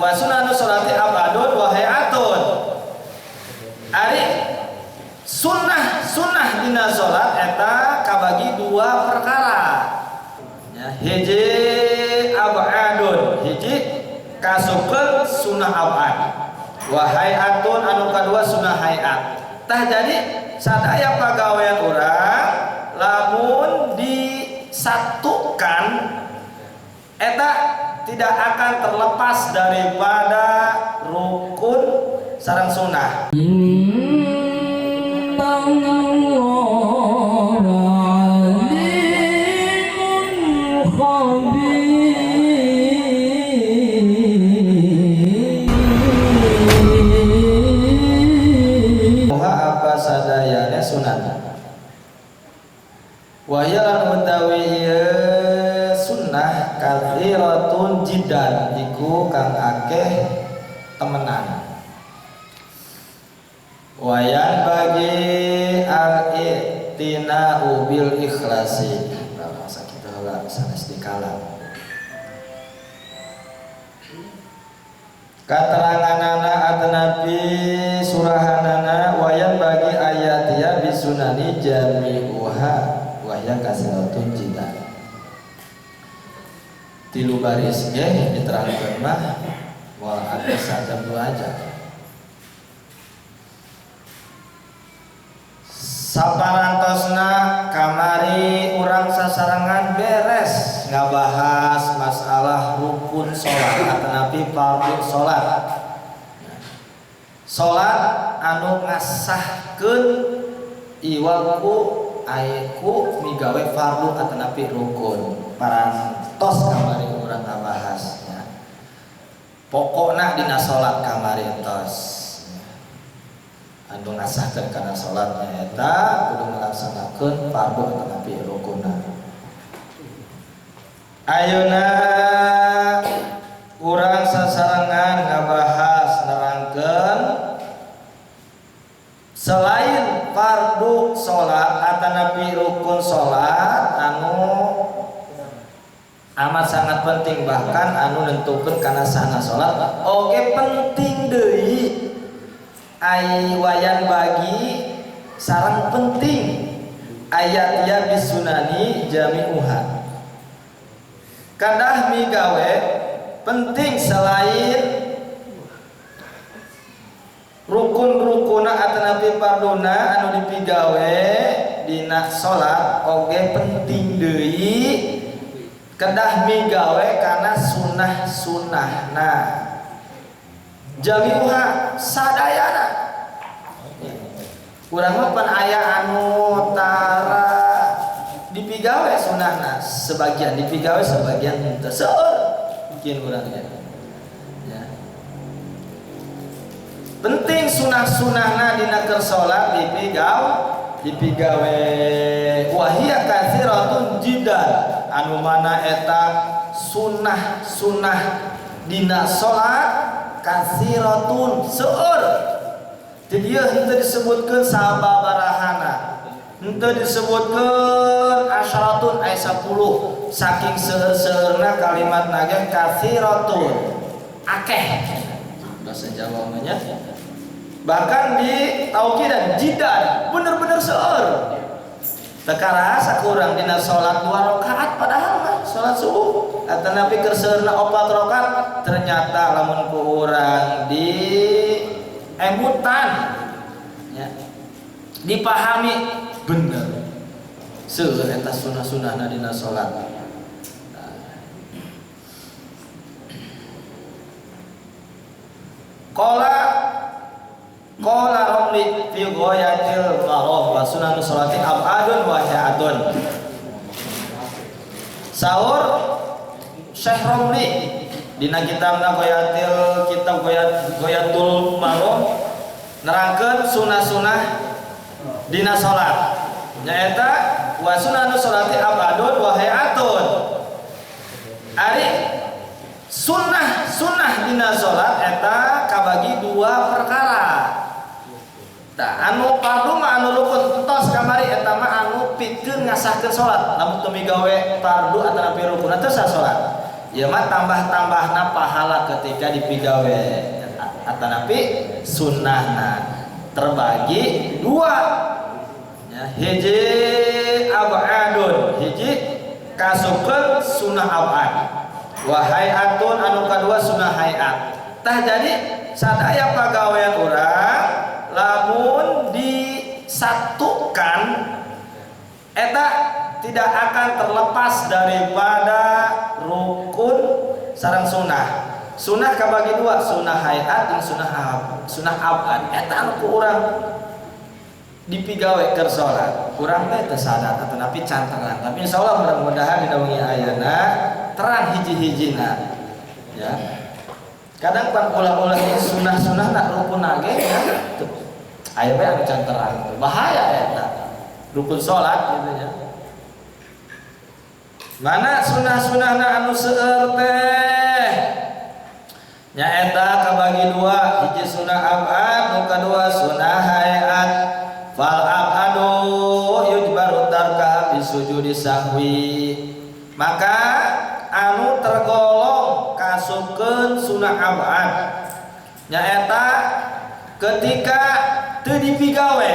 wa sunanu sholati abadun wa hayatun. Ari sunnah sunnah dina salat eta kabagi dua perkara. Ya, hiji abadun, hiji kasupkeun sunnah abad. Wa hayatun anu kadua sunnah hayat. Tah jadi sadaya pagawean urang lamun disatukan eta tidak akan terlepas daripada rukun sareng sunnah. Apa sadayana sunat. Wahya lan utawi sunnah katsiratun jiddan iku kang akeh temenan. Wayan bagi al-i'tina'u bil ikhlasi. Bahasa kita heula sanes dikalam. Kateranganana atanapi surahanana wayan bagi ayat ya bisunani jami'uha wahya kasiratun jiddan. Tilu baris ge diterangkeun mah wal ada jam 2 aja. Saparantosna kamari urang sasarengan beres ngabahas masalah rukun salat atanapi fardu salat. Salat anu ngasahkeun iwal ku aiku migawe fardu atanapi rukun. Parantos kamari urang ngabahas nya. Pokokna dina salat kamari tos anu ngasahkeun kana salatnya eta kudu ngalaksanakeun fardu atanapi rukunna. Ayeuna urang sasarengan ngabahas nerangkeun selain fardu salat atanapi rukun salat anu amat sangat penting bahkan anu nentukeun kana sahna salat oge penting deui. Ai wayan bagi sarang penting ayat ya bisunani jami'uha. Kadah migawe penting selain rukun-rukuna atanapi farduna anu dipigawe dina salat oge penting deui kedah migawe kana sunah-sunahna. Jami'uha sadayana. Urang mah pan aya anu tara dipigawe sunahna, sebagian dipigawe sebagian henteu. Seueur mungkin urang nya. Ya. Penting sunah-sunahna dina keur salat dipigawe wahia katsiratun jiddan anu mana eta sunah-sunah dina salat katsiratun seueur. Di dieu henteu disebutkeun sababarahana, henteu disebutkeun asyaratun ay 10, saking seueur-seueurna kalimat nage katsiratun akeh bahasa Jawa mah nya. Bahkan di taukidan jidan bener-bener seueur. Teu karasa kurang dina salat 2 rakaat padahal mah salat subuh atanapi keur seueurna 4 rakaat ternyata lamun ku urang di emutan ya, dipahami bener seueur eta sunah-sunahna dina salat. Qala qala Romli fi ghayatil maram wa sunanu salati abadun wa hayatun. Saur Syekh Romli dina kitabna Ghayatil kitab Ghayatul Maram nerangkeun sunah-sunah dina salat. Nyaeta wa sunanu salati abadun wa hayatun. Ari sunnah sunnah dina salat eta kabagi dua perkara. Tah anu fardu mah anu rukun entos kamari eta mah anu pikeun ngasahkeun salat. Lamun teu migawe fardu atanapi rukun teu sah salat. Ieu mah tambah-tambahna pahala ketika dipigawe atanapi sunnahna terbagi dua ya, hiji abadun, hiji kasupkeun sunnah abad wa hayatun, anu kadua sunnah hayat. Tah jadi sadaya pagawean urang lamun disatukan eta tidak akan terlepas daripada rukun sareng sunnah. Sunnah kabagi dua, sunnah hayat dan sunnah abad. Eta anu ku urang dipigawe keur salat. Urang teh teu sadar atanapi can terang. Tapi insyaallah mudah-mudahan dina wengi ayeuna terang hiji-hijina. Ya. Kadang pan ulah-ulah sunnah-sunnah nak rukun ge ya. Aya bae anu can terang. Bahaya eta. Rukun salat gitu ya. Mana sunnah-sunnahna anu seueur teh? Nyaeta kabagi dua, hiji sunnah abad, nu kadua sunnah hayat. Fal abadu yujbaru tarka bisujudi sahwi. Maka anu tergolong kasupkeun sunnah abad nyaeta ketika teu dipigawe,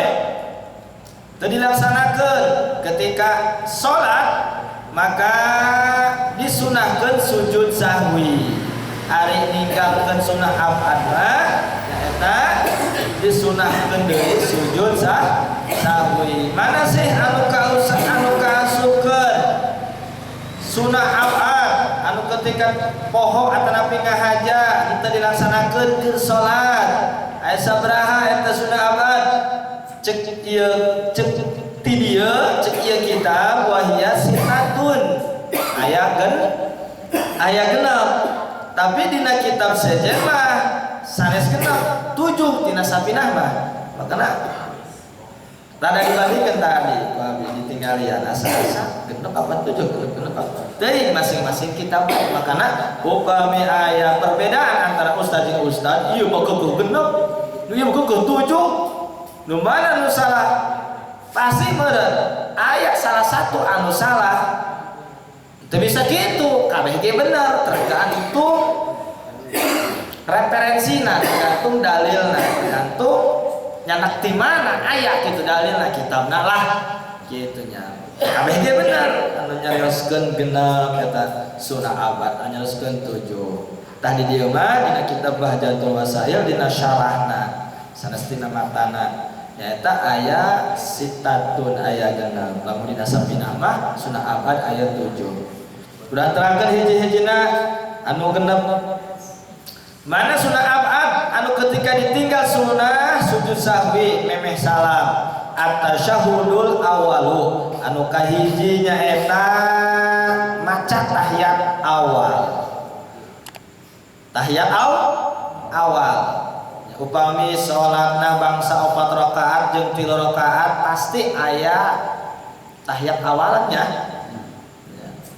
teu dilaksanakeun ketika salat, maka disunahkeun sujud sahwi. Ari ninggalkeun sunnah abad mah nyaeta disunahkeun deui sujud sahwi. Mana sih anu anu kaasupkeun sunnah abad anu ketika poho atanapi ngahaja henteu dilaksanakeun keur salat? Aya sabaraha eta sunnah abad? Cek ieu, cek ti dieu, cek ieu kitab wahia sitatun, aya genep. Tapi dina kitab sejen mah sanes genep, 7 tina Sapinah mah. Makana rada dibandingkan tadi ku abi ditinggalian asa-asa genep apa 7, genep apa teuing masing-masing kitab. Makana upami aya perbedaan antara ustad jeung ustad, ieu mah keukeut genep, ieu mah keukeut 7, nu mana nu salah? Pasti meureun aya salah satu anu salah. Teu bisa kitu, kabeh ge bener, tergantung referensina, tergantung dalilna, tergantung nyanak di mana aya kitu dalilna, kitabna lah kitu nya. Kabeh ge bener, anu nyarioskeun genep eta sunnah abad, anu nyarioskeun 7. Tah di dieu mah dina kitab Bahjatul Wasail dina syarahna sanes dina matana nyaeta aya sitatun, aya genep. Lamun dina Sapinah mah sunnah abad aya 7. Udah terangkan hiji-hijina anu genep. Mana sunnah abad anu ketika ditinggal sunnah sujud sahwi memeh salam? At-tasyahudul awalu, anu kahiji nyaeta maca tahiyat awal. Tahiyat awal. Upami salatna bangsa 4 rakaat jeung 3 rakaat pasti aya tahiyat awalannya.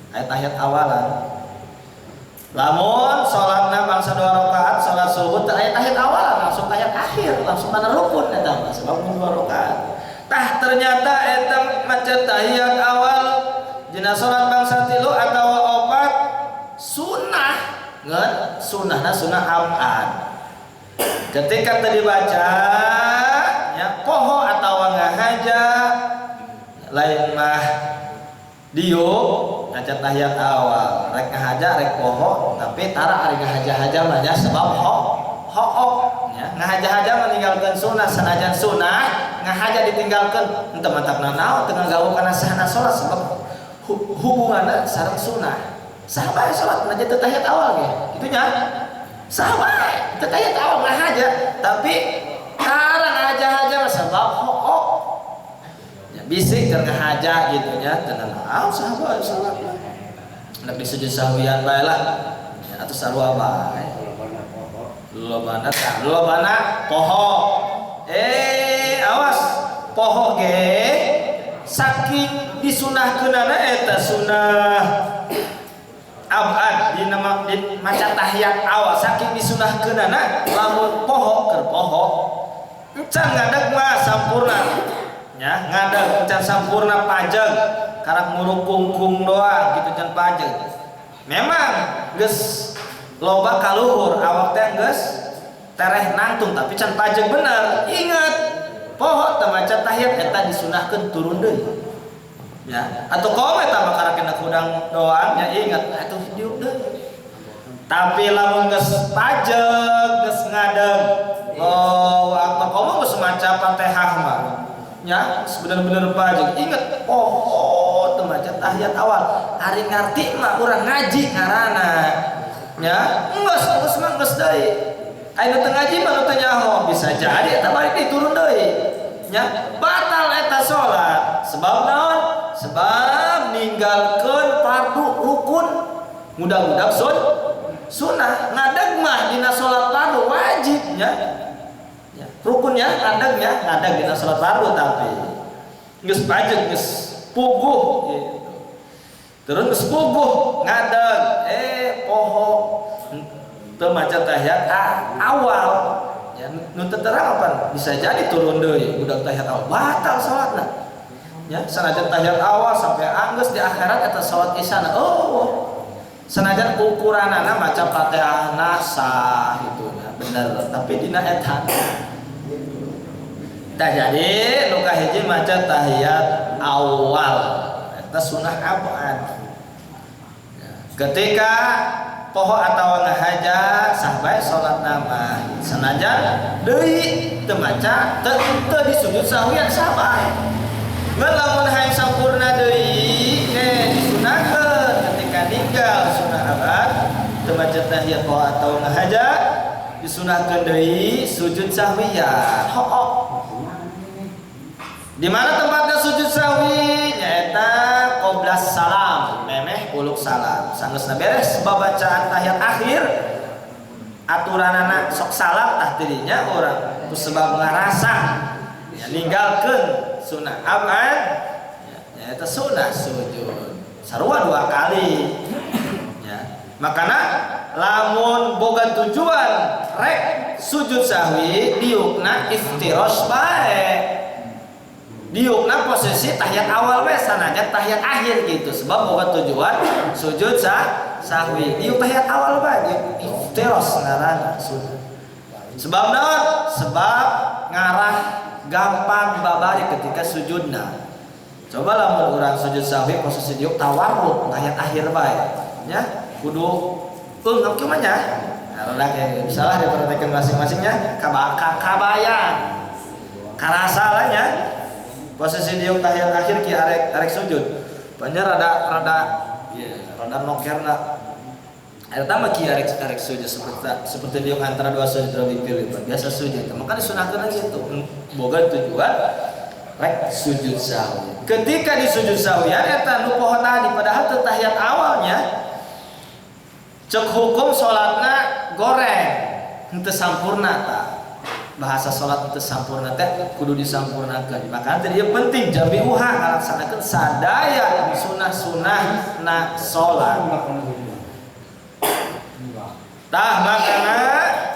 Aya tahiyat awalan. Lamun salatna bangsa 2 rakaat salat subuh teu aya tahiyat awalan, langsung tahiyat akhir, langsung kana rukun eta mah sebab 2 rakaat. Tah ternyata eta maca tahiyat awal dina salat bangsa 3 atawa 4 sunnah, ngan sunnahna sunnah abad. Ketika tadi baca ya poho atawa ngahaja lain mah diuk ngaca tahiyat awal, rek ngahaja rek poho tapi tara ari ngahaja-haja mah nya sebab hook nya ngahaja-haja meninggalkan sunnah, sanajan sunnah ngahaja ditinggalkan henteu mantakna naon teu ngagawu kana sahna salat sebab hubunganna sareng sunnah. Sah bae salat najan teu tahiyat awal ge kitu nya, sah bae teu tahiyat awal ngahaja tapi tara ngahaja-haja mah sebab hook ya, bisi keur ngahaja gitu nya teu naon sah bae salat mah nek disujud sahwian bae lah ya, atau sarua bae lobana tah lobana poho. Awas poho ge saking disunahkeunana eta sunah abad dina di maca tahiyat awal saking disunahkeunana lamun poho keur poho encan ngadeg mah sampurna nya, ngadeg encan sampurna pajeng karak muruk kungkung doang gitu can pajeng Memang geus loba kaluhur awak teh geus tereh nangtung, tapi can pajeg bener, ingat poho teu maca tahiyat, eta disunahkeun turun deui ya. Atau komo eta mah karakena hudang doang nya, ingat atuh diuk deui. Tapi lamun geus pajeg, geus ngadeg, Allahu akbar, komo geus maca Fatihah mah nya, bener-bener pajeg, inget poho teu maca tahiyat awal. Ari ngarti mah urang ngaji ngaranna nya, geus geus mah geus deui. Aya nu teu ngaji mah, nu teu nyaho, bisa jadi eta balik deui, turun deui nya, batal eta salat. Sebab naon? Sebab ninggalkeun fardu, rukun, mudah-mudah sunnah. Ngadeg mah dina salat fardu wajib nya ya, rukunnya ngadegnya, ngadeg dina salat fardu. Tapi geus pajeg, geus puguh gitu, terus geus puguh ngadeg, poho teu maca tahiyat awal ya, nu teu terang apa, bisa jadi turun deui budak tahiyat awal, batal salatna ya. Sanajan tahiyat awal sampai anggeus di akhirat eta salat isana, oh, sanajan ukuranana maca Fatihahna sah gitu ya, bener, tapi dina eta. Tah, jadi nu kahiji maca tahiyat awal eta sunah abad. Ketika poho atau ngahaja, sah bae salat nama, sanajan deui teu maca, teu teu disujud sahwian, sah bae. Ngan lamun hayang sampurna deui, disunahkeun ketika ninggal sunah abad, teu maca tahiyat, poho atau ngahaja, disunahkeun deui sujud sahwian. Ho'o, di mana tempatnya sujud sahwi? Nyaeta qoblas salam, memeh uluk salam. Sanggeusna beres babacaan tahiyat akhir, aturanana sok salam tah tidinya urang ku sebab ngarasa ya, ninggalkeun sunah abad ya, nyaeta sunah sujud. Sarua dua kali ya. Makana lamun boga tujuan rek sujud sahwi, diukna iftiros bae, diukna posisi tahiyat awal we, sanajan tahiyat akhir gitu. Sebab boga tujuan sujud sahwi, diuk tahiyat awal bae, diuk iftiros ngaranna sunnah. Sebab naon? Sebab ngarah gampang babari ketika sujudna. Coba lamun urang sujud sahwi posisi diuk tawarruk tahiyat akhir bae nya, kudu eungap kumaha nya. Nah, rada kayak misalnya diperhatikan masing-masingnya, kabayang karasa lah nya. Posisi diuk tahiyat akhir ki arek arek sujud banyak rada rada ya, rada nokerna eta mah ki arek arek sujud seperti seperti diuk antara dua sujud pilih biasa sujud. Maka disunahkeun gitu, boga tujuan rek sujud sahwi. Ketika di sujud sahwi eta nu poho tadi, padahal teu tahiyat awalnya, cek hukum salatna goreng, henteu sampurna. Tah, bahasa salat teu sampurna teh kudu disampurnakeun. Maka teh dia penting jami'uha, ngalaksanakeun sadaya sunah-sunah na salat. Tah, makana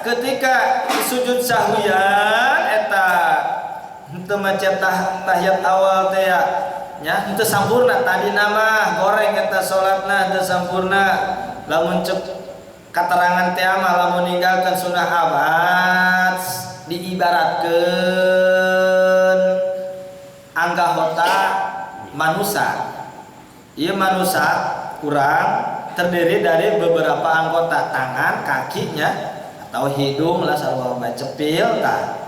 ketika sujud sahwian eta henteu maca tahiyat awal teh ya nya, henteu sampurna tadi nama goreng eta salatna, henteu sampurna. Lamun cek katerangan teh mah, lamun ninggalkeun sunah abad diibaratkeun anggota manusia. Ieu manusia kurang terdiri dari beberapa anggota, tangan, kakinya, atau hidung lah, sarua cepil tah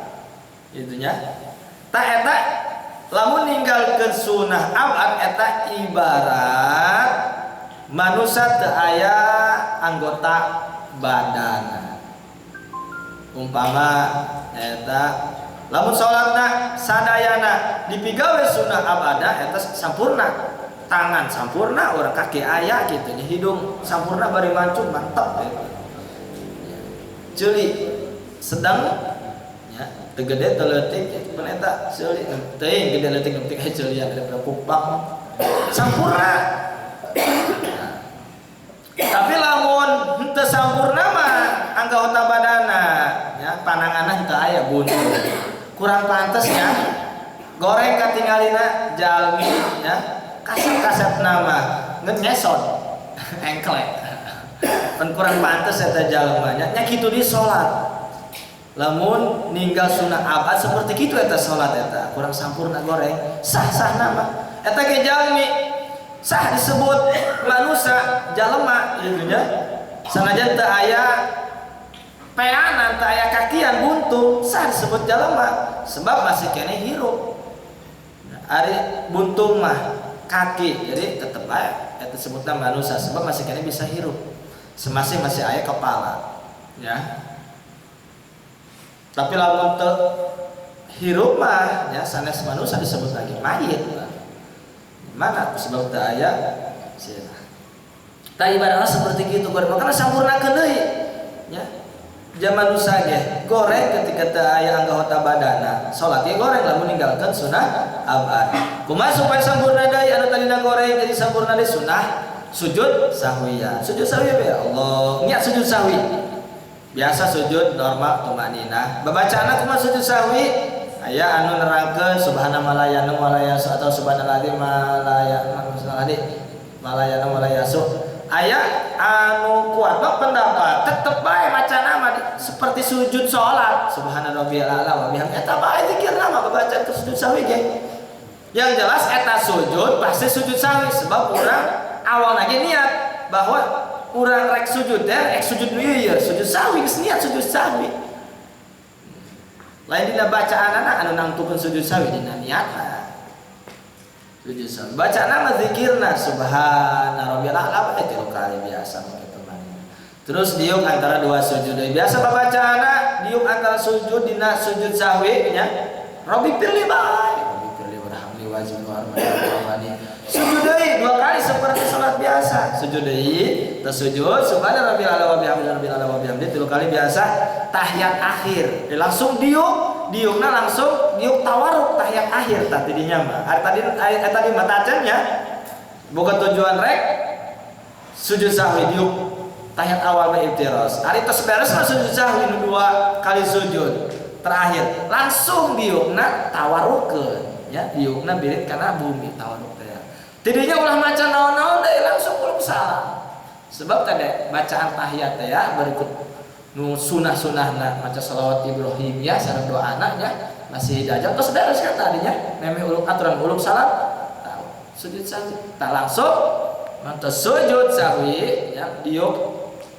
itunya. Tah, eta lamun ninggalkeun sunah abad eta ibarat manusia teu aya anggota badan. Umpama eta lamun salatna sadayana dipigawe sunah abada, eta sampurna, tangan sampurna, orang kaki aya gitu nya, hidung sampurna, bari mancung mantap gitu. Ceuli sedang ya, teu gede teu leutik pun eta ceuli teuing gede leutik, penting aya ceulian daripada kupang sampurna. Tapi lamun henteu sampurna mah anggota badana ya, pananganna henteu aya, buntu, kurang pantes ya, goreng katingalina jalmi ya, kasep-kasep nama ngan nyesot engklek. Kan kurang pantes eta jalma nya. Nya kitu di salat. Lamun ninggal sunah abad seperti kitu eta salat eta kurang sampurna goreng, sah-sah nama. Eta ge jalmi sah disebut manusia jalma gitu nya. Sanajan teu aya peanan, teu aya kakian buntung, sah disebut jalma sebab masih keneh hirup. Ari buntung mah kaki, jadi tetep aya eta disebutna manusia sebab masih keneh bisa hirup. Semasih masih aya kepala ya. Tapi lamun teu hirup mah ya sanes manusia disebut lagi mayit. Mana sebab teu aya sirah. Tah ibaratna seperti kitu goreng makana sampurnakeun deui nya. Zaman manusia ge goreng ketika teu aya anggota badana. Salat ge goreng lamun ninggalkeun sunah abad. Kumaha supaya sampurna deui anu tadina goreng jadi sampurna deui sunah sujud sahwiyah. Sujud sahwiyah ya Allah, niat sujud sahwi. Biasa sujud normal tumaninah. Babacaanna kumaha sujud sahwi? Aya anu nerangkeun subhana malayana malayasu atau subhanalladzi malayana malayana malayasu. Aya anu kuat mah pendapat tetep bae bacana mah seperti sujud salat subhana rabbiyal a'la wa bihamdihi eta bae zikirna mah babaca terus sujud sahwi ge. Yang jelas eta sujud pasti sujud sahwi sebab urang awal lagi niat bahwa urang rek sujud teh rek sujud nu ieu sujud sahwi geus niat sujud sahwi. Lain dina bacaanana anu nangtukeun sujud sahwi dina niatna. Sujud sahwi. Bacana mah zikirna subhana rabbiyal a'la bae tilu kali biasa mah kitu mah. Terus diuk antara dua sujud. Biasa babacaana diuk antara sujud dina sujud sahwi nya. Rabbi firli bae. Rabbi firli warhamni wajibni warhamni. Sujud deui dua kali seperti salat biasa. Sujud deui, terus sujud subhana rabbiyal a'la wa bihamdihi rabbil a'la wa bihamdihi tilu kali biasa tahiyat akhir. Langsung diuk, diukna langsung diuk tawarruk tahiyat akhir tah tidinya mah. Ari tadi ari tadi mah tacan nya. Boga tujuan rek sujud sahwi diuk tahiyat awal mah iftiros. Ari tos beres mah sujud sahwi nu dua kali sujud terakhir langsung diukna tawarrukeun ya, diukna birit kana bumi tawarruk teh. Tidinya ulah maca naon-naon deui langsung uluk salam. Sebab tadi bacaan tahiyat teh ya berikut nu sunah-sunahna maca selawat Ibrahimiyah sareng doana nya masih dajal tos beres kan tadinya memeh uluk aturan uluk salam tahu sujud sahwi tak langsung mantos sujud sahwi ya diuk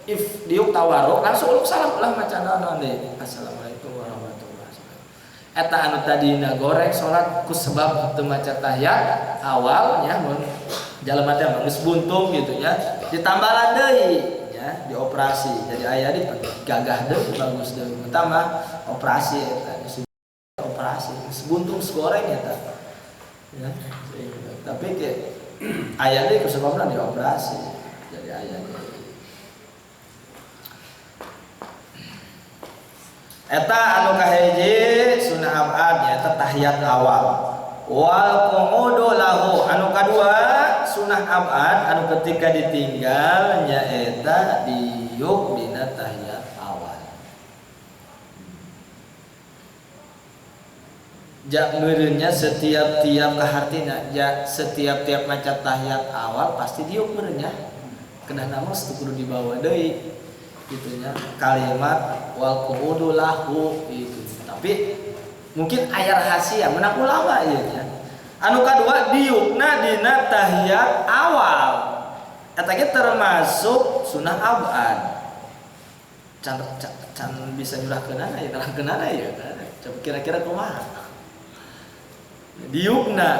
if diuk tawarruk langsung uluk salam ulah maca naon-naon deui assalamualaikum warahmatullahi wabarakatuh. Eta anu tadina goreng salat ku sebab teu maca tahiyat awal nya mun jalma teh geus buntung gitu nya ditambalan deui ya dioperasi jadi aya di gagah deui bagus deui utama operasi eta operasi geus buntung goreng eta ya tapi ke aya deui ku sebabna dioperasi jadi aya deui eta anu kahiji sunah abad nyaeta tahiyat awal wal qu'udu lahu anu kadua sunah abad anu ketika ditinggal nyaeta diuk dina tahiyat awal jak meureunnya setiap-tiap kahartina jak setiap-tiap maca tahiyat awal pasti diuk meureunnya kedah nama kudu dibawa deui gitunya kalimat wal qu'udu lahu gitu. Tapi mungkin aya rahasia menang ulama ieu nya. Anu kadua diukna dina tahiyat awal. Eta ge termasuk sunah abad. Can, can, can bisa nyurahkeunana ya nerangkeunana ya. Coba kira-kira kumaha? Diukna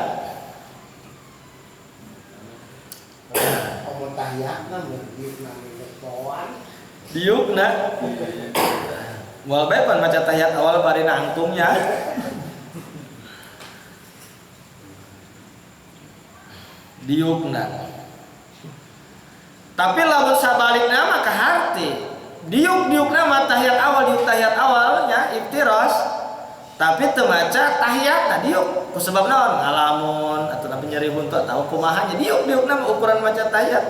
Omong tahiyatna diukna poan. Diukna moal bae pan maca tahiyat awal bari nangtungnya. Diukna. Tapi lamun sabalikna mah kaharti. Diuk-diukna mah tahiyat awal diuk tahiyat awalnya iftiros. Tapi teu maca tahiyatna diuk ku sebab naon? Ngalamun atau tapi nyeri huntu atau kumaha nya diuk-diukna mah ukuran maca tahiyat.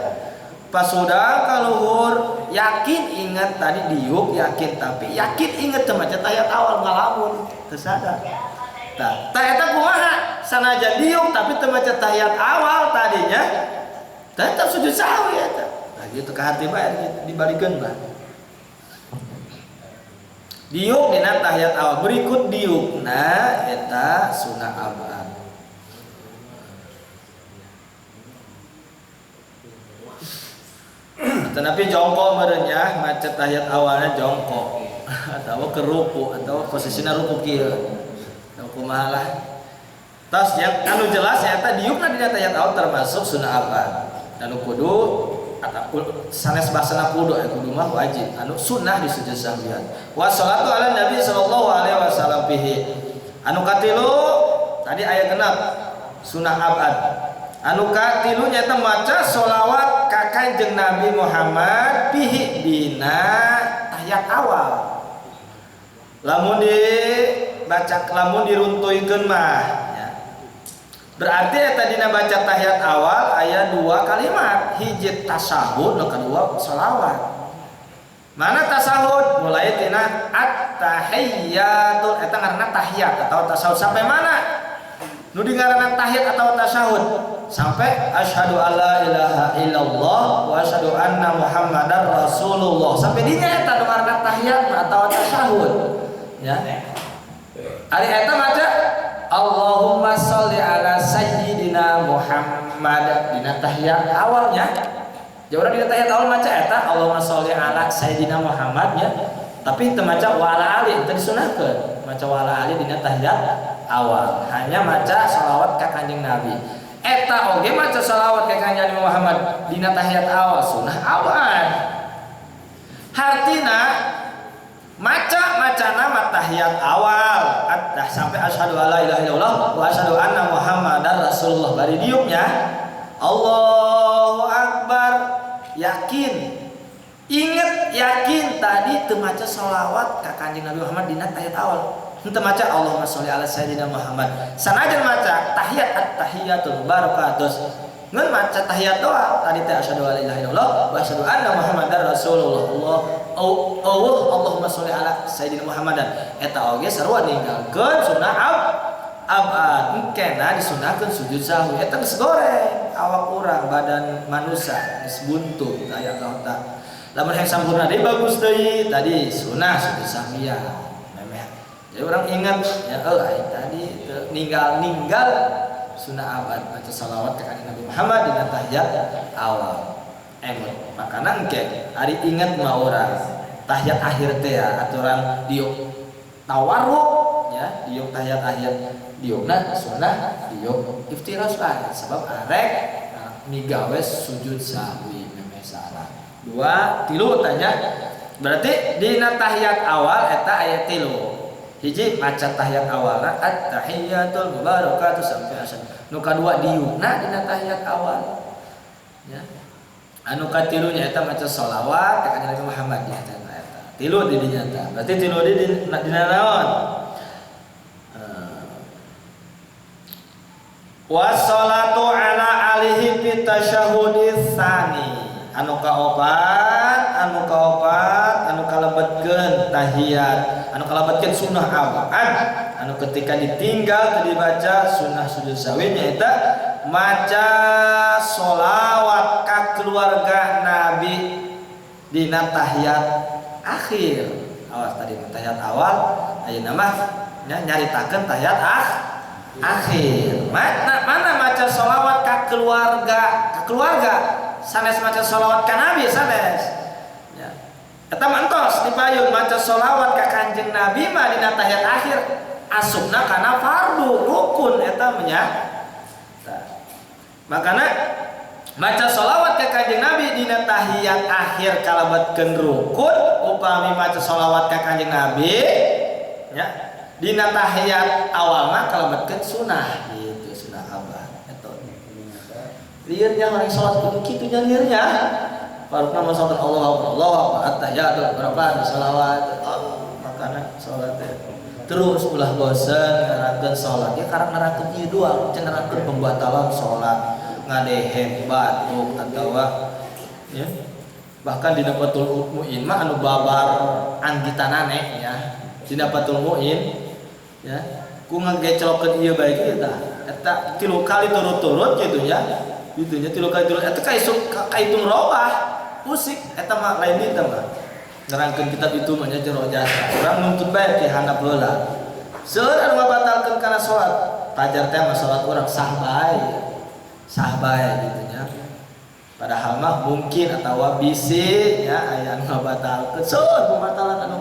Pas sudah kaluhur yakin ingat tadi diuk yakin tapi yakin ingat teu maca tahiyat awal ngalamun teu sadar. Tah, tah eta kumaha? Sanajan diuk tapi teu maca tahiyat awal tadinya tetap sujud sahwi eta. Nah Tah kitu ka hati bae dibalikeun bah. Diuk dina tahiyat awal berikut diukna eta sunah abad. Tetapi jongkok merenya maca tahiyat awalnya jongkok atau keruku atau posisinya ruku kieu. Atau kumaha lah. Tos yang anu jelas eta diukna dina tahiyat awal termasuk sunah abad. Anu kudu atau sanes bahasana kudu kudu mah wajib anu sunnah di sujud sahwian. Wa shalatu ala nabi sallallahu alaihi wasallam fihi. Anu katilu tadi ayat genap sunnah abad. Anu katilu nyata maca sholawat ka Kanjeng Nabi Muhammad fihi dina tahiyat awal. Lamun dibaca lamun diruntuikeun mah ya. Berarti eta dina baca tahiyat awal aya dua kalimat, hiji tasyahud, nu kadua sholawat. Mana tasyahud? Mulai tina at-tahiyyatul eta ngaranna tahiyat atau tasyahud sampai mana? Nu dingaranna tahiyat atau tasyahud sampai asyhadu alla ilaha illallah wa asyhadu anna muhammadar rasulullah. Sampai dinya eta nu ngaranna tahiyat atau tasyahud. Ya. Ari eta maca Allahumma sholli ala sayyidina Muhammad dina tahiyat awalnya. Jauh dina tahiyat awal maca eta Allahumma sholli ala sayyidina Muhammad nya. Tapi teu maca wa ala ali teu disunahkeun. Maca wa ala ali dina tahiyat awal. Hanya maca sholawat ka Kanjeng Nabi. Eta oge maca sholawat ka Kanjeng Nabi Muhammad dina tahiyat awal sunah awal. Hartina maca macana tahiyat awal attah sampai asyhadu alla ilaha illallah wa asyhadu anna muhammadar rasulullah bari diuknya Allahu akbar yakin inget yakin tadi teu maca sholawat ka Kanjeng Nabi Muhammad dina tahiyat awal henteu maca Allahumma sholli ala sayyidina Muhammad sanajan maca tahiyat at-tahiyatul barakatuh ngan maca tahiyat doa tadi teh asyhadu alla ilaha illallah wa asyhadu anna muhammadar rasulullah Allah Allah Allahumma sholli ala sayyidina Muhammadan eta oge sarua ninggalkeun sunah abad engkena disunahkeun sujud sahwi eta geus goreng awak urang badan manusia geus buntu aya kaota lamun hayang sampurna deui bagus deui tadi sunah sujud sahwiya memeh jadi urang ingat ya aing tadi ninggal sunah abad baca salawat ka Kanjeng Nabi Muhammad dina tahiyat awal emot makana engke ari inget mah urang tahiyat akhir teh ya aturan diuk tawarruk ya diuk tahiyat akhir diukna sunah diuk iftiras lah sebab arek migawe sujud sahwi memeh salah dua tilu tanya berarti dina tahiyat awal eta aya tilu hiji maca tahiyat awalna at-tahiyatul mubarakatuh sampai asal nu kadua diukna dina tahiyat awal ya anu katilu nya eta maca sholawat ka Kanjeng Nabi Muhammad nya eta tilu di dinya eta berarti tilu di dina naon wassalatu ala alihi fi tasyahhudis tsani anu kaopat anu kalebetkeun tahiyat anu kalebetkeun sunah abad anu ketika ditinggal teu dibaca sunah sujud sahwi nyaeta maca sholawat ka keluarga Nabi dina tahiyat akhir. Awas tadi tahiyat awal ayeuna mah nya nyaritakeun tahiyat akhir. Mana maca sholawat ka keluarga sanes maca sholawat ka Nabi sanes. Ya. Eta mah entos dipayun maca sholawat ka Kanjeng Nabi mah dina tahiyat akhir asupna kana fardu rukun eta mah nya. Makana maca sholawat ka Kanjeng Nabi dina tahiyat akhir kalebetkeun rukun upami maca sholawat ka Kanjeng Nabi nya dina tahiyat awal mah kalebetkeun sunah gitu sunah abad eta. Liurnya orang sholat kudu kitu nya liurnya. Farukna mah sholat Allahu akbar Allahu akbar at-tahiyatul barakatuh sholawat. Oh, makana sholat teh terus ulah bosen ngarakeun sholat ya karena ngarakeun ieu doang can ngarakeun pembatalan sholat ngadehe batuk atawa ya bahkan dina Fathul Muin mah anu babar anggitanane ya dina Fathul Muin ya ku ngageclokeun ieu bae kieu tah eta tilu kali turut-turut kitu nya gitu nya tilu kali turut eta kaisuk kaitung robah Usik eta mah lain dieu mah. Nerangkeun kitab itu mah nya jero jasa. Urang nuntut bae ti handap heula. Seueur anu ngabatalkeun kana salat. Pajar teh mah salat urang sah bae. Sah bae gitu nya. Padahal mah mungkin atawa bisi nya aya anu ngabatalkeun. Seueur pembatalan anu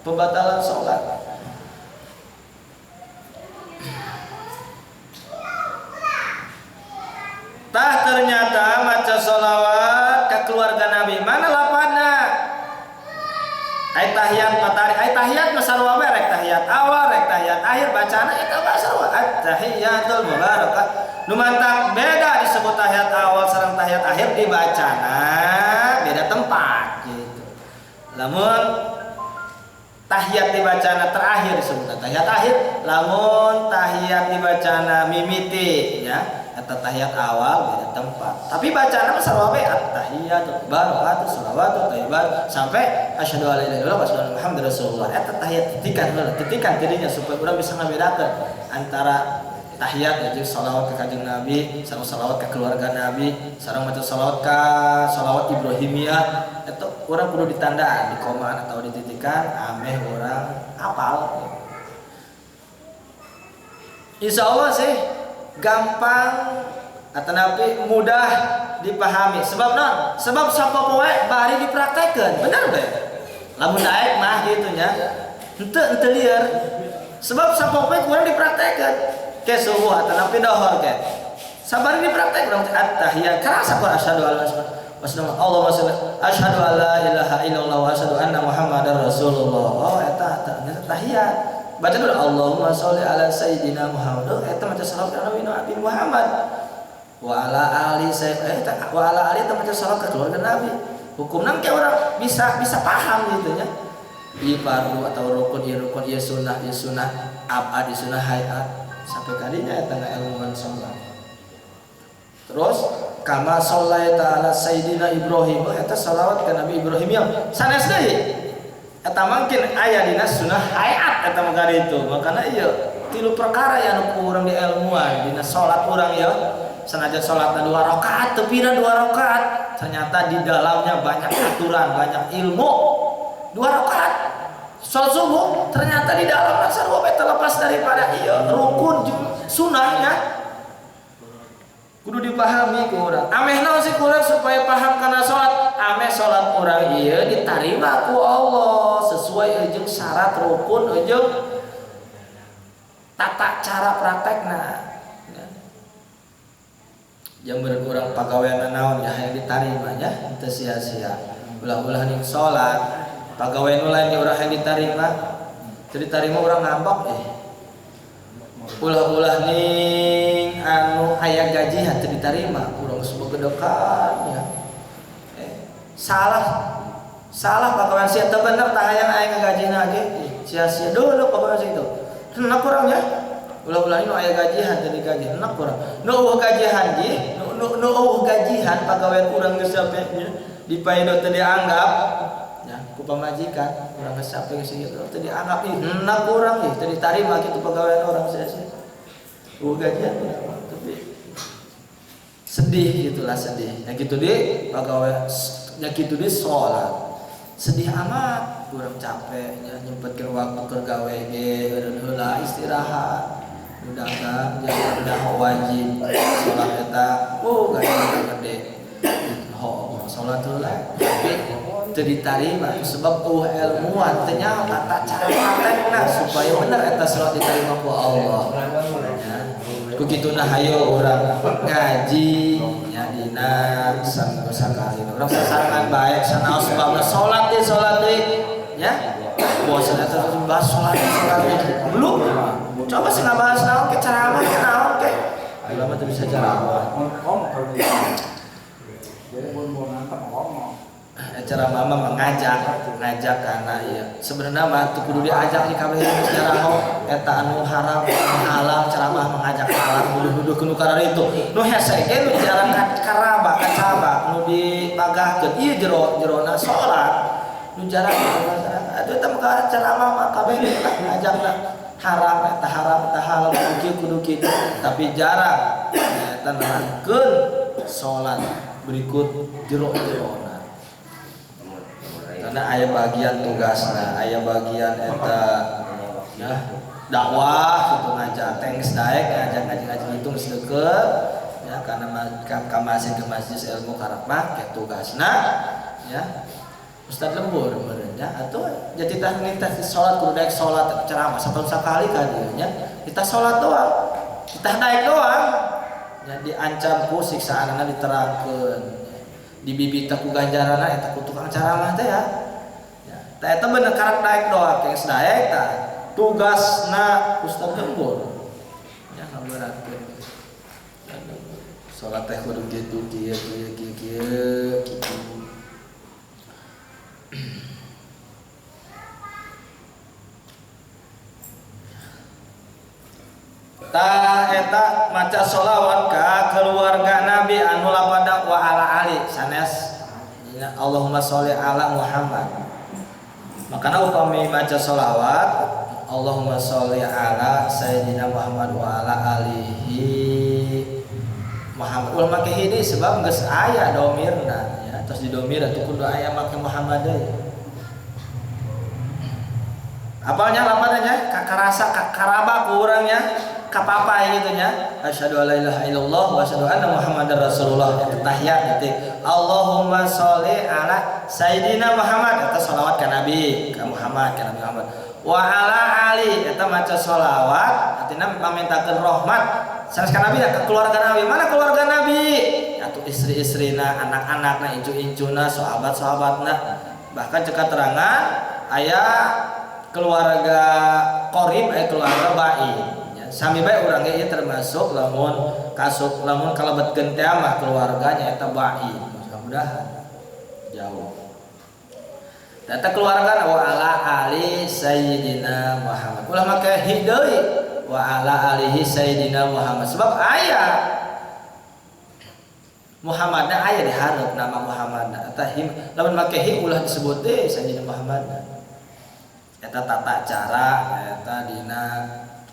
pembatalan salat. Tah ternyata maca sholawat ke keluarga Nabi mana lapana? Ai tahiyat matahari, ai tahiyat mah sarua bae rek tahiyat awal, rek tahiyat akhir bacana eta mah sarua. At-tahiyatul mubarakah. Nu mantak beda disebut tahiyat awal sareng tahiyat akhir dibacana beda tempat gitu. Lamun tahiyat dibacana terakhir disebut tahiyat akhir, lamun tahiyat dibacana mimiti ya. Atau tahiyat awal beda tempat. Tapi bacaan mah sarua bae at-tahiyatu barakatuh shalawatu thayyibat sampai asyhadu alla ilaha illallah wa asyhadu anna muhammadar rasulullah. Eta tahiyat titikan heula, titikan tidinya supaya urang bisa ngabedakeun antara tahiyat jeung shalawat ka Kanjeng Nabi, sareng shalawat ka keluarga Nabi, sareng maca shalawat ka shalawat Ibrahimiyah. Eta urang kudu ditandaan di komaan atau dititikan ameh urang apal. Insyaallah sih gampang atau nabi mudah dipahami. Sebab non, sebab sapopoe bari dipraktekeun, bener bae. Lamun daek mah kitu nya. Henteu henteu lieur. Sebab sapopoe kurang dipraktekeun. Ke subuh atau nabi dohor ke. Sabari dipraktek urang teh at-tahiyat. Karasa ku asyhadu alla ilaha illallah asyhadu alla ilaha illallah wa asyhadu anna muhammadar rasulullah. Oh eta tahiyat. Baca dulu Allahumma sholli ala sayyidina Muhammad. Oh, eta maca salawat ka Nabi Muhammad. Wa ala ali sayyid wa ala ali eta maca salawat ka keluarga Nabi. Hukumna ke orang bisa paham gitu nya. Ieu fardu atau rukun, ieu rukun, ieu sunnah, abad, ieu sunnah hayat. Sampai kadinya eta ngailmuan salat. Terus kama shallaita ala sayyidina Ibrahim. Oh, eta salawat ka Nabi Ibrahim yang sanes deui. Eta mungkin aya dina sunnah hayat eta mah itu. Makana ieu tilu perkara ya anu ku urang di ilmuan dina salat urang ya. Senajan salatna 2 rakaat teu pira 2 rakaat, ternyata di dalamnya banyak aturan, banyak ilmu. 2 rakaat salat subuh ternyata di dalamna sarua bae terlepas daripada ieu rukun jeung sunnahnya. Kudu dipahami ku urang. Ameh naon sih ku urang supaya paham kana salat? Ameh salat urang ieu ditarima ku Allah sesuai jeung syarat rukun jeung tata cara praktekna. Yang berkurang pagawean naon ya hayang ditarima nya teu sia-sia. Ulah-ulah ning salat, pagawean nu lain ge urang hayang ditarima. Teu ditarima urang ngambek eh. Ulah-ulah ning anu aya gaji henteu ditarima urang geus begedekan ya. Salah pagawean sia teu bener tah hayang aya ngagajina ge sia-sia dulu pagawean sia itu. Enak urang ya. Ulah-ulah nu aya gajihan teu digaji enak urang. Nu eueuh gajihan ge, nu eueuh gajihan pagawean urang geus sampe nya dipaedo teu dianggap ya ku pamajikan urang geus sampe geus kitu teu dianggap ih enak urang ih teu ditarima kitu pagawean urang sia-sia. Eueuh gajihan tapi sedih gitulah sedih. Ya gitu deh pagawean ya gitu deh salat. Sedih amat kurang capek nya nyempetkeun waktu keur gawe ge eureun heula istirahat. Udah kan jadi udah wajib salat eta oh gaji gede. Ho salat heula tapi teu ditarima sebab eueuh ilmuan teu nyaho tata cara praktekna supaya bener eta salat ditarima ku Allah. Ya. Ku kituna hayo urang ngaji nya dina sakali urang sasarengan bae sanaos babna salat deui nya. Bosan eta bahas salat deui. Belum. Coba sih ngabahas naon ke ceramah ke naon ke. Ulama teu bisa ceramah. Ceramah mah mengajak, ngajak karena iya. Sebenarnya mah teu kudu diajak di kabeh secara ho eta anu haram, anu halal ceramah mengajak halal kudu-kudu kudu karena itu. Nu hese ge nu jarang karabak kacabak nu dipagahkeun ieu jero-jerona salat. Nu jarang atuh eta mah ceramah mah kabeh ngajakna haram eta haram eta halal kudu kieu kudu kitu tapi jarang eta nerangkeun salat berikut jero-jerona. Karena aya bagian tugasna, aya bagian eta ya dakwah gitu ngajak thanks daek ngajak ngaji-ngaji itu geus deukeut ya karena ka masjid ke masjid ilmu karak mah ke tugasna ya. Ustaz lembur meureun nya atuh jadi tah nitah salat kudu daek salat ceramah satahun sakali ka dieu nya kita salat doang kita daek doang nya diancam ku siksaanna diterangkeun dibibit ku ganjaranna eta ku tukang ceramah teh ya ya tah eta bener karak daek doang geus daek tah tugasna Ustaz lembur nya ngaberatkeun salat teh kudu kitu kieu kieu kieu kieu kitu. Tah eta maca sholawat ka keluarga Nabi anu lapada wa ala ali sanes Allahumma sholli ala Muhammad. Makana upami maca sholawat Allahumma sholli ala Sayyidina Muhammad wa ala alihi Muhammad. Ulah make hiji sebab geus aya domirna ya, tos didomir atuh kudu aya make Muhammad deui. Apalnya lapadanya kakarasa kakaraba ku urang nya kapapai gitu nya. Asyhadu alla ilaha illallah wa asyhadu anna Muhammadar Rasulullah. Eta tahiyat gitu. Allahumma sholli ala Sayyidina Muhammad eta sholawat ka Nabi, ka Muhammad, ka Nabi Muhammad. Wa ala ali eta maca sholawat artinya mamintakeun rahmat sanes ka Nabi ka keluarga Nabi. Mana keluarga Nabi? Atuh istri-istrina, anak-anakna, incu-incuna, sahabat-sahabatna. Bahkan cek keterangan aya keluarga qorib keluarga baid. Sami bae urang ge ieu termasuk lamun kasuk lamun kalebetkeun teh mah keluarganya eta baid. Mudah-mudahan jauh. Data keluarga wa ala ali Sayyidina Muhammad. Ulah make hi deui wa ala alihi Sayyidina Muhammad. Sebab aya Muhammadna aya di hareup nama Muhammadna. Eta hi lamun make hi ulah disebut deui Sayyidina Muhammadna. Eta tata cara eta dina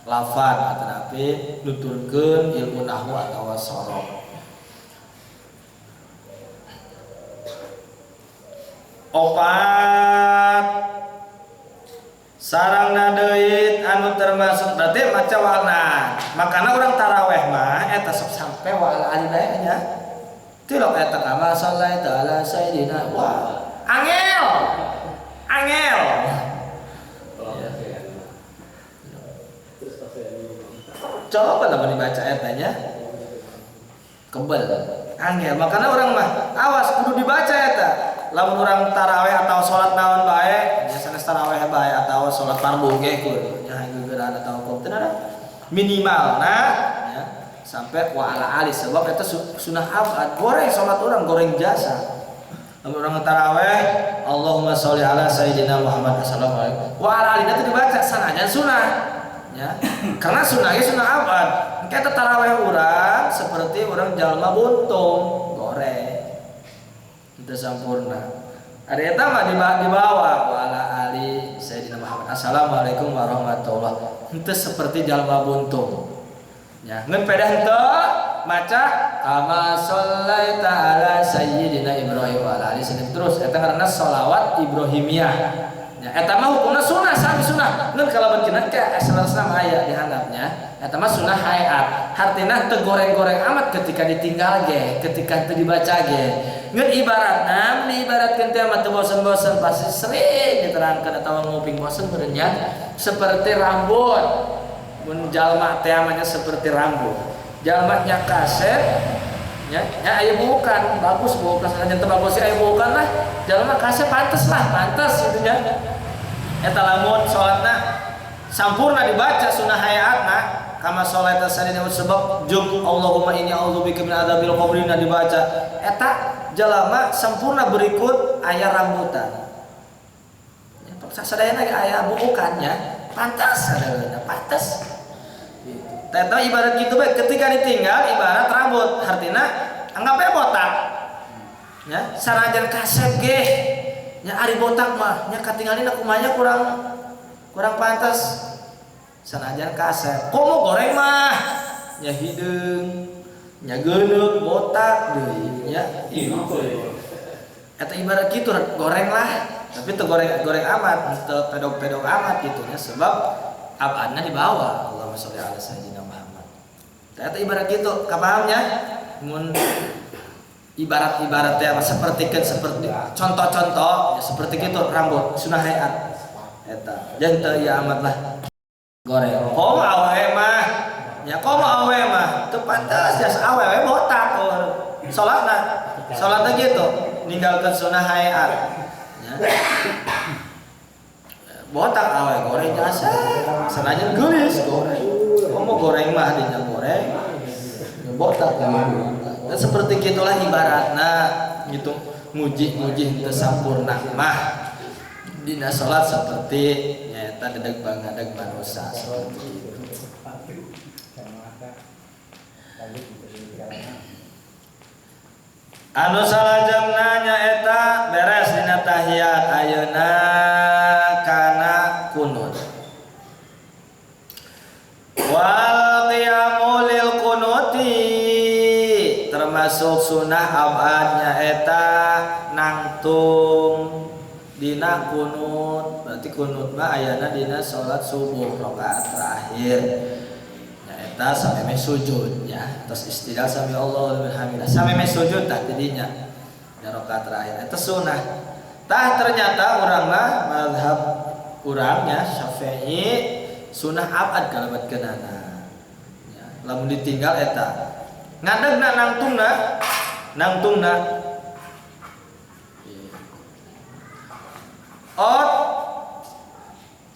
lafad atanapi nuturkeun ilmu nahwu atawa sorof. Opat sarangna deui anu termasuk berarti maca warna. Makana urang taraweh mah eta sok sampe wa ala ali bae nya. Tilok eta kama sallaita ala sayyidina. Wah, angel. Angel. Coba lah dibaca etanya kebel angel. Makanya orang mah awas kudu dibaca eta. Lamun urang taraweh atau salat naon bae, biasana taraweh bae atau salat fardu ge kudu nya gegeran atau kop teu minimal nah ya, sampai wa ala ali sebab eta sunah abad goreng salat urang goreng jasa. Lamun urang taraweh Allahumma sholli ala Sayyidina Muhammad assalamualaikum wa ala ali itu dibaca sanajan sunah. Ya. Karena sunahnya sunah abad. Kita taraweh urang seperti orang jalma buntung goreng. Itu sempurna. Ada eta mah dibawa wala ali Sayyidina Muhammad. Assalamualaikum warahmatullahi. Henteu seperti jalma buntung. Ya, ngeun pedah henteu maca kama shallaita ala Sayyidina Ibrahim wa ala ali sayyidina terus eta ngaranna sholawat Ibrahimiyah. Ya, eta mah hukumna sunah sami sunah. Ngeun kalebetkeun ka asalna aya di handapnya. Eta mah sunah hayat. Hartina teu goreng-goreng amat ketika ditinggal ge, ketika teu dibaca ge. Ngeun ibaratna, mun diibaratkeun teh mah teu bosen-bosen pasti sering diterangkeun atawa nguping bosen meureun nya. Seperti rambut. Mun jalma teh mah seperti rambut. Jalma nya kaset nya, nya aya bukan bagus bukan sanajan teu bagus aya bukan lah. Jalma kasep pantes lah, pantes gitu nya. Eta lamun salatna sampurna dibaca sunah hayatna kama sholaita sadina sebab juk Allahumma inni a'udzubika min adzabil qabri na dibaca. Eta jalma sampurna berikut aya rambutan. Ya sadayana ge aya buukan nya, pantes sadayana, pantes. Gitu. Eta ibarat kitu bae ketika ditinggal ibarat rambut, artina anggap bae botak. Ya, sanajan kasep ge nya ari botak mah nya katingalina kumanya kurang pantas. Sanajan kasep komo goreng mah nya hideung nya geuneuk botak deui nya. Eta ibarat kitu goreng lah. Tapi teu goreng-goreng amat, teu pedog-pedog amat gitu nya sebab abadna dibawa. Allahumma sholli ala sayyidina Muhammad. Eta ibarat gitu, kapahamnya? Mun ibarat-ibarat teh seperti seperti contoh-contoh ya seperti gitu rambut sunah hayat eta. Jangan teu ieu amat lah. Goreng. Komo awewe mah. Ya komo awewe mah teu pantes jas awewe botak salatna. Salatna gitu, ninggalkeun sunah hayat. Ya. Botak awewe goreng jasa. Sanajan geulis goreng. Komo goreng mah dinya goreng. Botak dan seperti gitulah ibaratna gitu muji-muji teu sampurna mah dina salat seperti nyaeta dedeg bangadeg manusia seperti itu. Anu salajengna nyaeta beres dina tahiyat ayeuna kana kunut. Wal qiyamu lil kunuti termasuk sunah abad nyaeta nangtung dina kunut. Berarti kunut mah ayana dina salat subuh rakaat terakhir nyaeta sampai sujud ya, terus istidal sami Allahu liman hamidah sampai sujud tah tidinya dina rakaat terakhir eta sunah. Tah ternyata urang mah mazhab urangnya Syafi'i sunah abad kalabatkeunana ya, lamun ditinggal eta ngadegna nangtungna nangtungna. Oh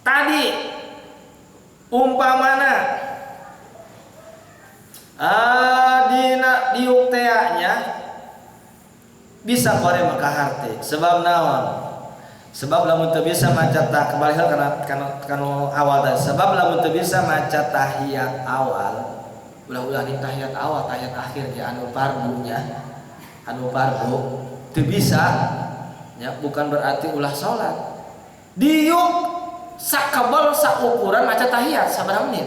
tadi umpamana dina diuk tea nya bisa kore maka harte sebab naon sebab lamun teu bisa maca tah kembali heula kana kana awal tadi sebab lamun teu bisa maca tahiyat awal ulah-ulah ning tahiyat awal tahiyat akhir ya anu fardunya anu fardu teu bisa ya bukan berarti ulah salat diuk sakabel saukuran maca tahiyat sabaraha menit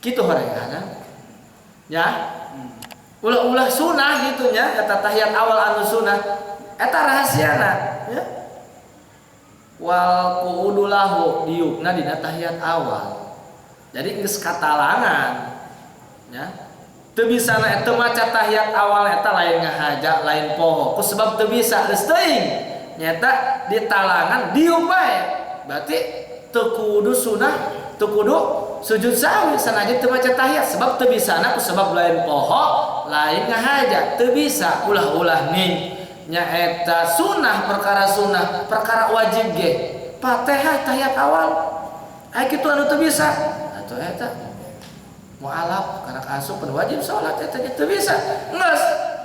kitu horengan ya ulah-ulah sunah gitu nya eta tahiyat awal anu sunah eta rahasiana ya wal qu'udu lahu diukna dina tahiyat awal jadi geus katalangan ya teu bisa na eta maca tahiyat awal eta lain ngahaja lain poho ku sebab teu bisa geus teuing nyata ditalangan diuk bae berarti teu kudu sunah teu kudu sujud sahwi sanajan teu maca tahiyat sebab teu bisana ku sebab lain poho lain ngahaja teu bisa ulah-ulah ning nyaeta sunah perkara wajib ge Fatihah tahiyat awal aya kitu anu teu bisa atuh eta mualaf karena asup wajib salat eta teu bisa geus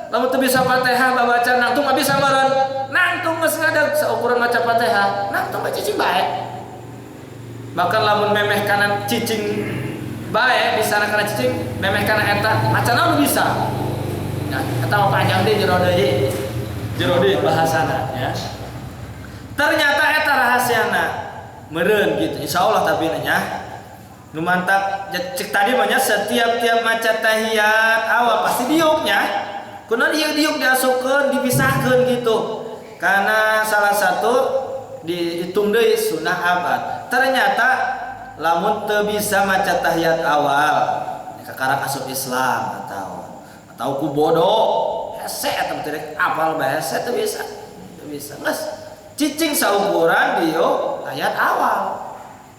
lamun teu bisa Fatihah babaca nangtung mah bisa meureun nangtung geus ngadeg saukuran maca Fatihah nangtung mah cicing bae bahkan lamun memeh kanan cicing bae bisa kana cicing memeh kana eta maca naon bisa ya eta mah panjang deui jero deui bahasana ya ternyata eta rahasiana meureun gitu insyaallah tapi nya nu mantak cek tadi mah nya setiap tiap maca tahiyat awal pasti diuknya kunaon ieu diuk diasupkeun dipisahkeun gitu karena salah satu dihitung deui sunah abad ternyata lamun teu bisa maca tahiyat awal kakarak asup Islam atau ku bodoh hese eta teh apal bae hese teu bisa geus cicing saukuran dieu tahiyat awal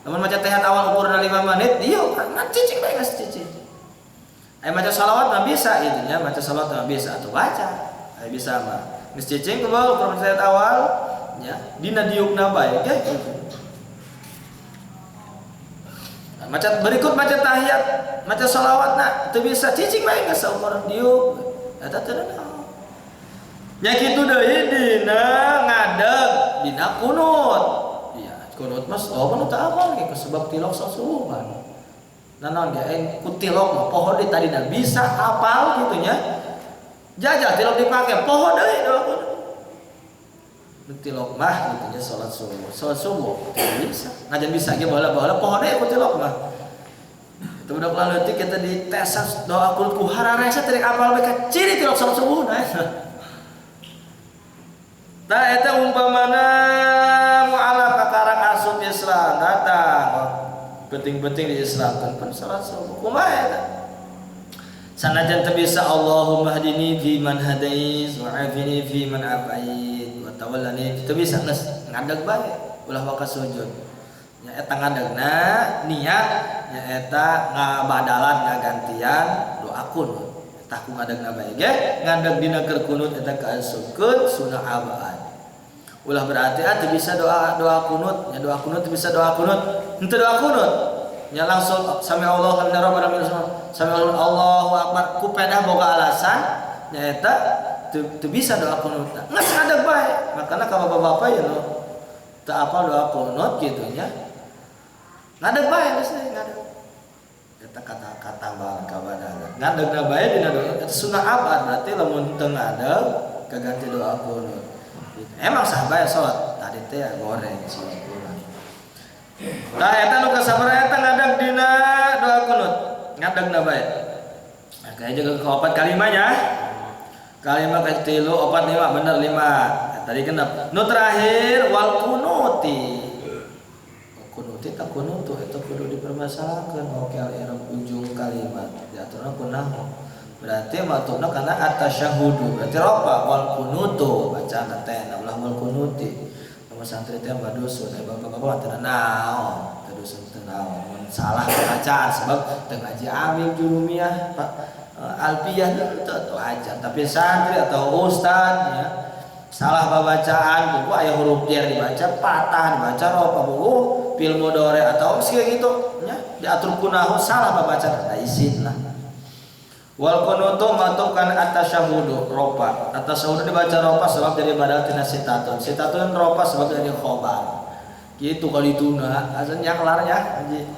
lamun maca tahiyat awal ukurna 5 menit dieu mah cicing bae geus cicing aya maca shalawat mah bisa gitu nya maca shalawat mah bisa atuh baca aya bisa mah geus cicing kumaha ukur maca tahiyat awal nya dina diukna bae ge gitu. Nah, maca berikut maca tahiyat maca shalawatna teu bisa cicing bae geus saukur diuk eta teu naon nya kitu deui dina ngadeg dina kunut iya kunut mas oh mah teu apal ge sebab tilok sok subuhan naon ge ku tilok mah poho deui tadina bisa apal kitu nya jajal tilok dipake poho deui doa kunut tilok mah gitu nya salat subuh teu bisa ngajan bisa ge baheula-baheula poho deui ku tilok mah itu budak leutik kita dites doa kunut ku hararese teh apal bae ciri tilok salat subuh nah. Tah eta umpamana mualaf kakarang asup Islam datang penting-penting di Islam kan pan salat subuh kumaha eta sanajan teu bisa Allahumma hdini fi man hadait wa afini fi man afait wa tawallani teu bisa geus ngadeg bae ulah waka sujud nya eta ngadegna niat nya eta ngabadalan ngagantian doa kunut eta ku ngadegna bae ge ngadeg dina keur kunut eta kaasupkeun sunah abad ulah berarti ah teu bisa doa doa kunut nya doa kunut teu bisa doa kunut henteu doa kunut nya langsung sami Allahu liman rabbana sami Allahu akbar ku pedah boga alasan nya eta teu bisa doa kunut geus ngadeg bae makana ka bapak-bapak ya nu teu apal doa kunut kitu nya ngadeg bae geus ngadeg eta kata-kata tambahan kabadalan ngadegna bae dina doa eta sunah abad berarti lamun teu ngadeg kaganti doa kunut. Emang sah bae salat tadi teh goreng salat urang. Tah eta nu kasabaraha eta ngadeg dina doa kunut ngadegna bae. Nah, kayak juga keopat kalimahnya. Kalimah katilu opat lima bener lima. Nah, tadi genep. Nu terakhir wal kunuti. Kunuti tak kunutu itu kudu dipermasalahkan. Oke al i'rab ujung kalimat diaturna kunahu. Berarti maksudna karena atasyahudu berarti ropa wal kunutu bacaan teh ulah wal kunuti. Nama santri teh badusun bapak-bapak teh naon teh dusun teh naon mun salah bacaan sebab teu ngaji amil jurumiyah Pak alfiyah itu wajar tapi santri atau ustad ya salah babacaan buku aya huruf jer dibaca patah dibaca ropa buku fil mudhari atau kayak gitu nya diatur kunahu salah babacaan da isin lah. Wal kunutu matukan atasyahudu ropa atasyahudu dibaca ropa sebab dari badal tina sitatun sitatun ropa sebab dari khobar gitu kali tuna asalnya kelarnya haji.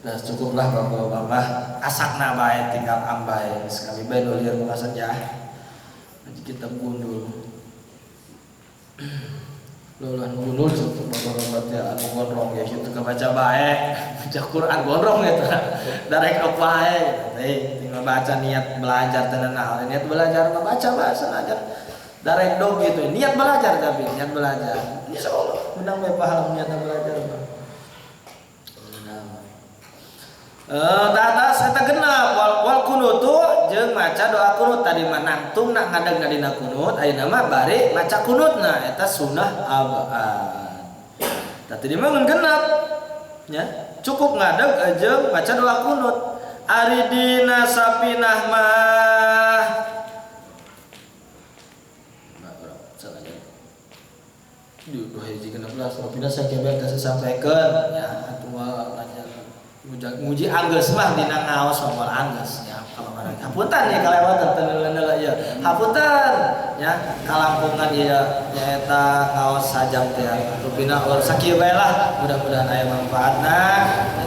Nah cukuplah bapak-bapak asakna bae tinggal ambai sekali bae nu lieur ya haji kita gundul luluhan gundul cukup bapak-bapak teh anu gondrong ya kitu kebaca bae baca Quran gondrong eta darek ok bae teh tinggal baca niat belajar teh naon niat belajar mah baca bahasa belajar darek dog gitu niat belajar tapi niat belajar insyaallah menang bae pahala niat belajar mah. Tata eta genep wal kunutu jeung maca doa kunut tadi mah nangtung nak ngadegna dina kunut ayeuna mah bari maca kunutna eta sunah abad. Tadi mah ngan genep nya cukup ngadeg jeung maca doa kunut. Ari dina sapinah mah di dua hiji genep belas sapinah sakebeh teh sasampaikeun nya atuh nguji anggeus mah dina ngaos moal anggeus nya kalau marang hapunten nya kalewatan teu neuleuh ieu hapunten nya kalangkungan ieu nyaeta ngaos sajam teh rupina ulah sakieu bae lah mudah-mudahan aya manfaatna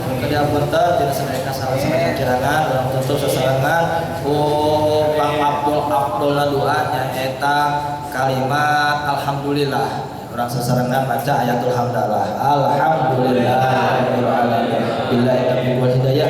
muga dihapunten tina sadaya salah-salah kakirangan urang tutup sasarengan ku Bang Abdul Abdul doa nyaeta kalimat alhamdulillah urang sasarengan baca ayatul hamdalah alhamdulillah rabbil alamin billahi taufiq wal hidayah.